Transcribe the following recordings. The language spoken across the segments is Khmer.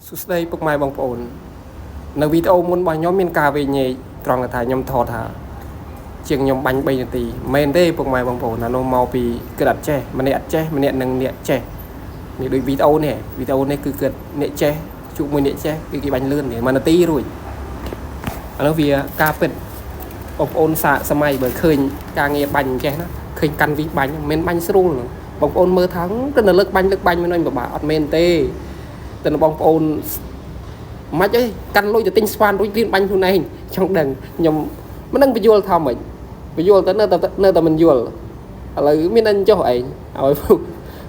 សួស្តីពុកម៉ែបងប្អូននៅវីដេអូមុនរបស់ខ្ញុំមានការវែកញែកត្រង់ថាខ្ញុំថតថាជាងខ្ញុំបាញ់3នាទីមែនទេពុកម៉ែបងប្អូនអានោះមកពីគិតអត់ចេះម្នាក់អត់ចេះម្នាក់នឹងអ្នកចេះនេះដូចវីដេអូនេះវីដេអូនេះគឺគិតអ្នកចេះជួបមួយអ្នកចេះគឺគេបាញ់លឿនទេ1នាទីរួចអានោះវាការពិតបងប្អូនសាកសម័យបើឃើញការងារបាញ់អញ្ចេះណាឃើញកាន់វិសបាញ់មិនមែនបាញ់ស្រួលបងប្អូនមើលថាទៅនៅលើកបាញ់លើកបាញ់មិនពិបាកអត់មែនទេតែបងប្អូន មិនអីកាន់លុយទៅទិញស្វានរួចរៀនបាញ់ខ្លួនឯងចង់ដឹងខ្ញុំមិនដឹងបញ្យល់ថាម៉េចបញ្យល់ទៅនៅតែនៅតែមិនយល់ឥឡូវមានអញចុះឯងឲ្យពុក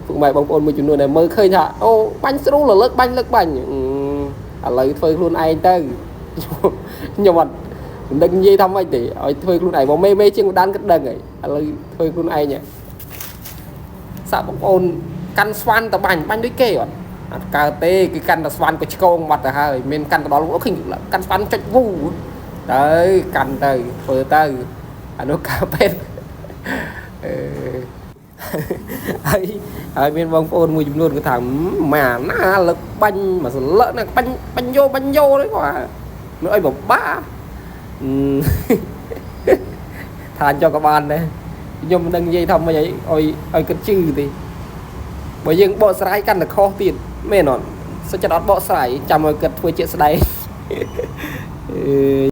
ពុកម៉ែបងប្អូនមួយចំនួនដែលមើលឃើញថាអូបាញ់ស្រួលលើកបាញ់លើកបាញ់ឥឡូវធ្វើខ្លួនឯងទៅខ្ញុំអត់មិនដឹងនិយាយថាម៉េចទេឲ្យធ្វើខ្លួនឯងបងមេមេជាងម្ដានក៏ដឹងហើយឥឡូវធ្វើខ្លួនឯងសាក់បងប្អូនកាន់ស្វានទៅបាញ់បាញ់ដូចគេអត់ អត់កើតទេគឺកាន់តែស្វានក៏ឆ្កងបាត់ទៅហើយមានកាន់ទៅដល់អូឃើញកាន់ស្វានចុចវូទៅកាន់ទៅធ្វើទៅអានោះការពេទ្យអឺហើយហើយមានបងប្អូនមួយចំនួនគាត់ថាម៉ាណាលើកបាញ់មួយសន្លឹកណាបាញ់បាញ់យោបាញ់យោទេគាត់មើលអីបបាក់ថាចុះក៏បានដែរខ្ញុំមិនដឹងនិយាយថាម៉េចឲ្យឲ្យគិតជឺទេបើយើងបកស្រាយកាន់តែខុសទៀតមែនអត់សុខចិត្តអត់បកស្រាយចាំឲ្យគិតធ្វើជាក់ស្ដែងអឺ